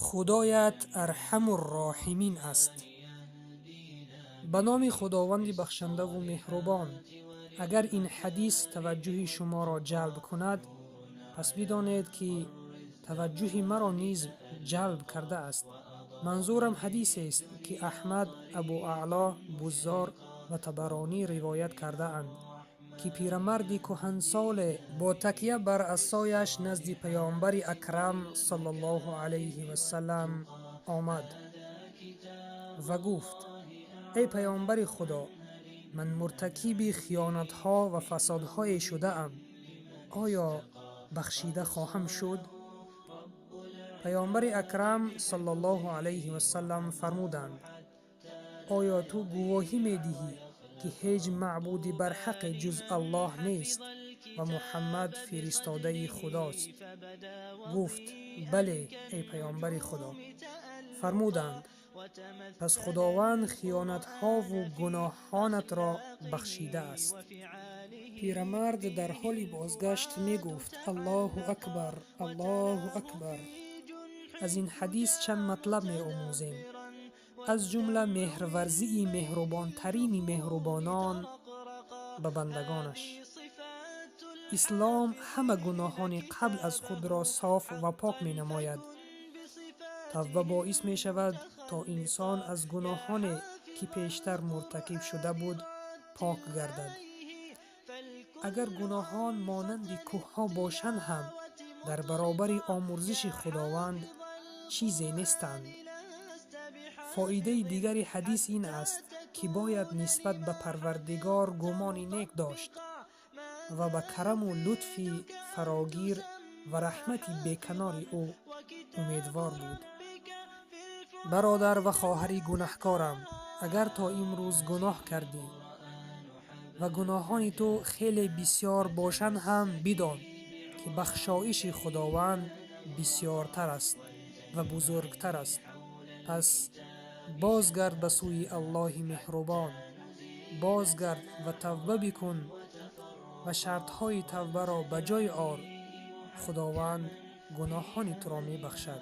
Худоят Арҳамурроҳимин аст. Ба номи Худованди бахшандаву меҳрубон. Агар ин ҳадис таваҷҷӯҳи шуморо ҷалб кунад, пас бидонед, ки таваҷҷӯҳи маро низ ҷалб кардааст. Манзурам ҳадисест, ки Аҳмад, Абу Аъло, Буззор ва Табаронӣ ривоят кардаанд, ки пирамарди кӯҳансоле бо такя бар асояш назди Паёмбари Акрам саллаллоҳу алайҳи васалам омад ва гуфт: «Эй Паёмбари Худо, ман муртакиби хиёнатҳо ва фасодҳое шудаам. Оё бахшида хоҳам шуд?» Паёмбари Акрам саллаллоҳу алайҳи васалам фармуданд: «Оё ту гувоҳӣ медиҳӣ, ки ҳеҷ маъбуди барҳақе ҷуз Аллоҳ нест ва Муҳаммад фиристодаи Худост?» Гуфт: «Бале, эй Паёмбари Худо». Фармуданд: «Пас Худованд хиёнатҳову гуноҳонатро бахшидааст». Пирамард дар ҳоли бозгашт мегуфт: «Аллоҳу акбар, Аллоҳу акбар». Аз ин ҳадис чанд матлаб меомӯзем, аз ҷумла меҳрварзии меҳрубонтарини меҳрубонон ба бандагонаш. Ислом ҳама гуноҳони қабл аз худро соф ва пок менамояд. Тавба боис мешавад, то инсон аз гуноҳоне, ки пештар муртакиб шуда буд, пок гардад. Агар гуноҳон монанди кӯҳҳо бошанд ҳам, дар баробари омурзиши Худованд чизе нестанд. Фоидаи дигари ҳадис ин аст, ки бояд нисбат ба Парвардигор гумони нек дошт ва ба караму лутфи фарогир ва раҳмати беканори ӯ умедвор буд. Бародар ва хоҳари гунаҳкорам, агар то имрӯз гуноҳ кардӣ ва гуноҳони ту хеле бисёр бошанд ҳам, бидон, ки бахшоиши Худованд бисёртар аст ва бузургтар аст. Пас бозгард ба сӯи Аллоҳи меҳрубон, бозгард ва тавба бикун ва шартҳои тавбаро ба ҷой ор. Худованд гуноҳони туро мебахшад.